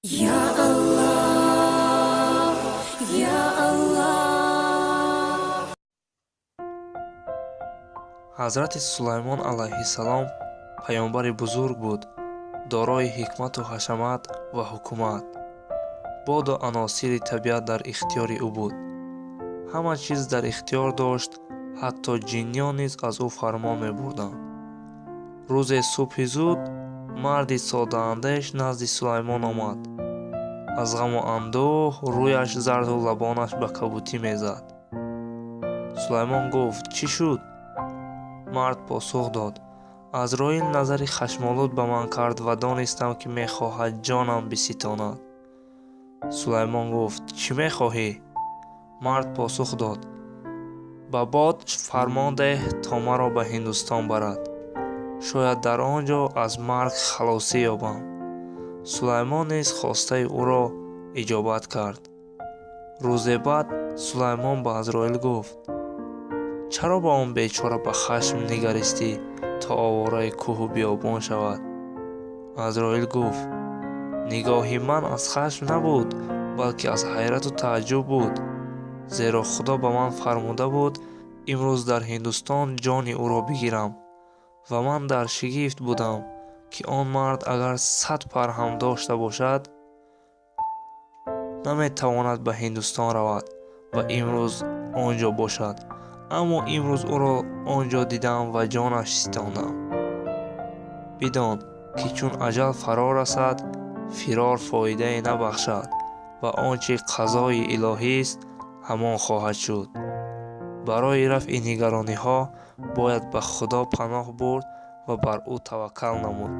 Я Аллах, Я Аллах. Ҳазрати Сулаймон алайҳиссалом паёмбари бузург буд, дорои ҳикмату ҳашамат ва ҳукумат. Боду аносири табиат дар ихтиёри ӯ буд. Ҳама чиз дар ихтиёр дошт, ҳатто ҷинниён низ аз ӯ фармон мебурданд. Рӯзе субҳи зуд марди соддаандеш назди Сулаймон омад. Аз ғаму андӯҳ рӯяш зарду лабонаш ба кабутӣ мезад. Сулаймон гуфт: «Чӣ шуд?» Мард посух дод: «Азроил назари хашмолуд ба ман кард ва донистам, ки мехоҳад ҷонам биситонад». Сулаймон гуфт: «Чӣ мехоҳӣ?» Мард посух дод: «Ба бод фармон деҳ, то маро ба Ҳиндустон барад. Шояд дар он ҷо аз марг халосӣ ёбам». Сулаймон низ хостаи ӯро иҷобат кард. Рӯзе баъд Сулаймон ба Азроил гуфт: «Чаро ба он бечора ба хашм нигаристӣ, то овораи кӯҳу биёбон шавад?» Азроил гуфт: «Нигоҳи ман аз хашм набуд, балки аз ҳайрату тааҷҷуб буд, зеро Худо ба ман фармуда буд имрӯз дар Ҳиндустон ҷони ӯро бигирам ва ман дар шигифт будам, ки он мард агар 100 пар ҳам дошта бошад, наметавонад ба Ҳиндустон равад ва имрӯз он ҷо бошад. Аммо имрӯз ӯро он ҷо дидам ва ҷонаш ситондам. Бидон, ки чун аҷал фаро расад, фирор фоидае набахшад ва он чӣ қазои илоҳист, ҳамон хоҳад шуд. Барои рафъи нигарониҳо бояд ба Худо паноҳ бурд ва бар ӯ таваккал намуд».